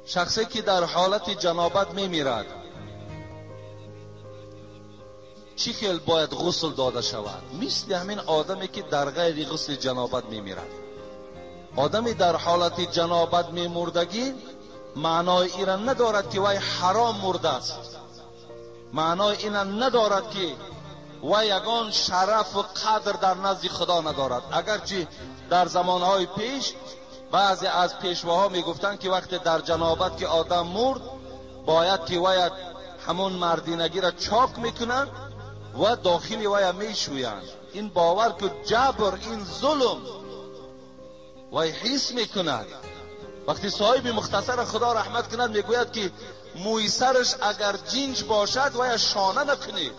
Шахсе ки дар ҳолати ҷанобат мемирад, чӣ хел бояд ғусл дода шавад? Мисли ҳамин одаме ки дар ғайри ғусли ҷанобат мемирад. Одаме дар ҳолати ҷанобат мемурдагӣ маънои инро надорад ки вай ҳаром мурдааст, маънои инро надорад ки вай ягон шарафу қадр дар назди Худо надорад. Агарчи дар замонҳои пеш баъзе аз пешвоҳо мегуфтанд ки вақте дар ҷанобат ки одам мурд, бояд ки вай ҳамон мардинагиро чок мекунанд ва дохили вая мешӯянд. Ин бовар ки ҷабр, ин зулм вай ҳис мекунад. Вақти соҳиби мухтасара Худо раҳмат кунад мегӯяд ки мӯи сараш агар ҷинҷ бошад вая шона накунед,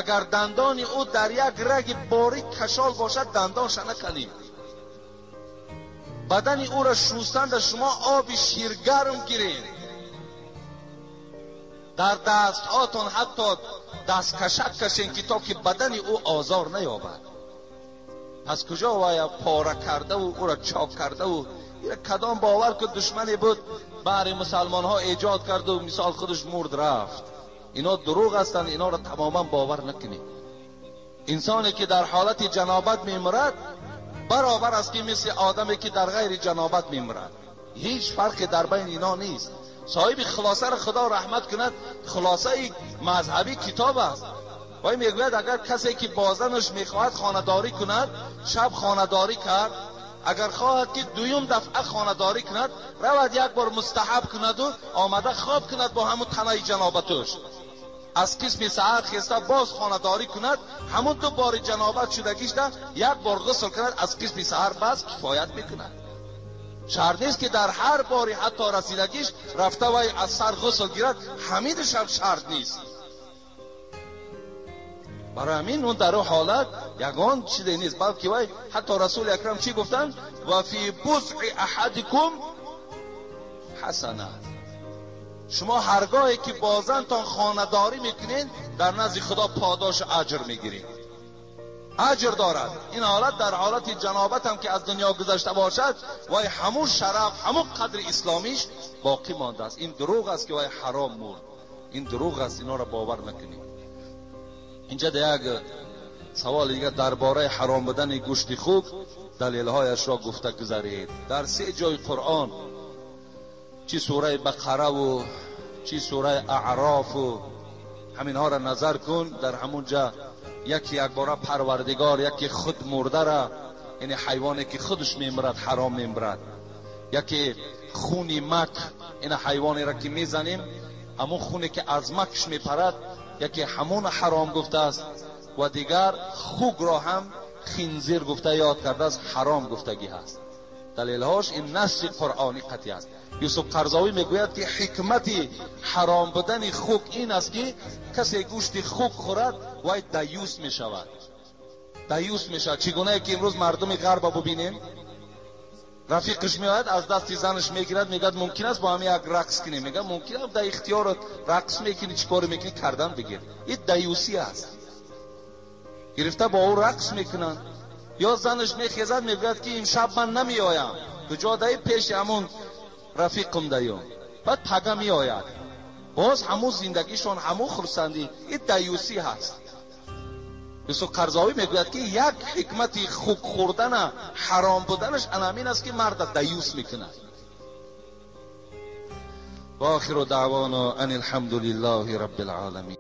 агар дандони ӯ дар як раги борик кашол бошад дандонша накунед, бадани ӯро шустанда шумо оби ширгарм гиред, дар дастҳотон ҳатто дасткашак кашен ки то ки бадани ӯ озор наёбад. Пас куҷо вая пора кардаву ӯро чок кардаву ира кадом бовар ки душмане буд баҳри мусалмонҳо эҷод карду мисол худаш мурд рафт. Ино дурӯғ ҳастанд, инора тамоман бовар накунед. Инсоне ки дар ҳолати ҷанобат мемирад баробар аст ки мисли одаме ки дар ғайри ҷанобат мемирад. Ҳеҷ фарқе дар байни ино нест. Соҳиби хулосаро Худо раҳмат кунад, хулосаи мазҳабӣ китоб аст. Вай мегӯяд агар касе ки бо занаш мехоҳад хонадорӣ кунад, шаб хонадорӣ кард, агар хоҳад ки дуюм дафъа хонадорӣ кунад, равад як бор мустаҳаб кунаду омада хоб кунад бо ҳамун танаи ҷанобатуш. Аз қисми саҳар хеста боз хонадорӣ кунад, ҳамун ду бори ҷанобат шудагишда як бор ғусл кунад, аз қисми саҳар бас кифоят мекунад. Шарт нест ки дар ҳар бори ҳатто расидагиш рафта вай аз сар ғусл гирад, ҳаминашам шарт нест. Барои ҳамин он дар он ҳолат ягон чизе нест, балки вай ҳатто Расули Акрам чӣ гуфтанд? Ва фи бузъи аҳадикум ҳасана. Шумо ҳаргоҳе ки бо зантон хонадорӣ мекунед, дар назди Худо подошу аҷр мегиред. Аҷр дорад. Ин ҳолат дар ҳолати ҷанобат ҳам ки аз дунё гузашта бошад, вай ҳамун шараф, ҳамун қадри исломиш боқӣ мондааст. Ин дурӯғ аст ки вай ҳаром мурд. Ин дурӯғ аст, инора бовар накунед. Инҷа як савол дигар дар бораи ҳаром будани гӯшти хук далелҳояшро гуфта гузаред. Дар се ҷои Қуръон, чӣ сураи Бақараву чӣ сураи Аърофу, ҳаминҳоро назар кун. Дар ҳамун ҷа яке якбора Парвардигор яке худ мурдара, яъне ҳайвоне ки худаш мемирад ҳаром мемирад, яке хуни мак, ина ҳайвонеро ки мезанем ҳамун хуне ки аз макш мепарад, яке ҳамон ҳаром гуфтааст, ва дигар хугро ҳам хинзир гуфта ёд кардааст, ҳаром гуфтагӣ ҳаст. Далелҳош ин насси қуръонӣ қатъӣ аст. Юсуф Қарзовӣ мегӯяд ки ҳикмати ҳаром будани хук ин аст ки касе гӯшти хук хӯрад вай даюс мешавад. Даюс мешавад. Чӣ гунае ки имрӯз мардуми ғарба бубинем, рафиқаш меояд аз дасти занаш мегирад, мегӯяд мумкин аст бо ҳам як рақс кунем, мегӯяд мумкин аст, дар ихтиёрат рақс мекунӣ, чӣ коре мекунӣ кардан бигир. Ин даюсӣ аст. Гирифта бо ӯ рақс мекунанд. Ё занаш мехезад мегӯяд ки имшаб ман намеоям, куҷо даи пеши ҳамун рафиқам даём, баъд пага меояд, боз ҳамун зиндагишон, ҳамун хурсандӣ. Ин даюсӣ ҳаст. Юсуф Қарзовӣ мегӯяд ки як ҳикмати хук хӯрдана ҳаром буданаш ана ҳамин аст ки марда даюс мекунад. Ва охиру даъвоно ан алҳамду лиллаҳи раббил оламин.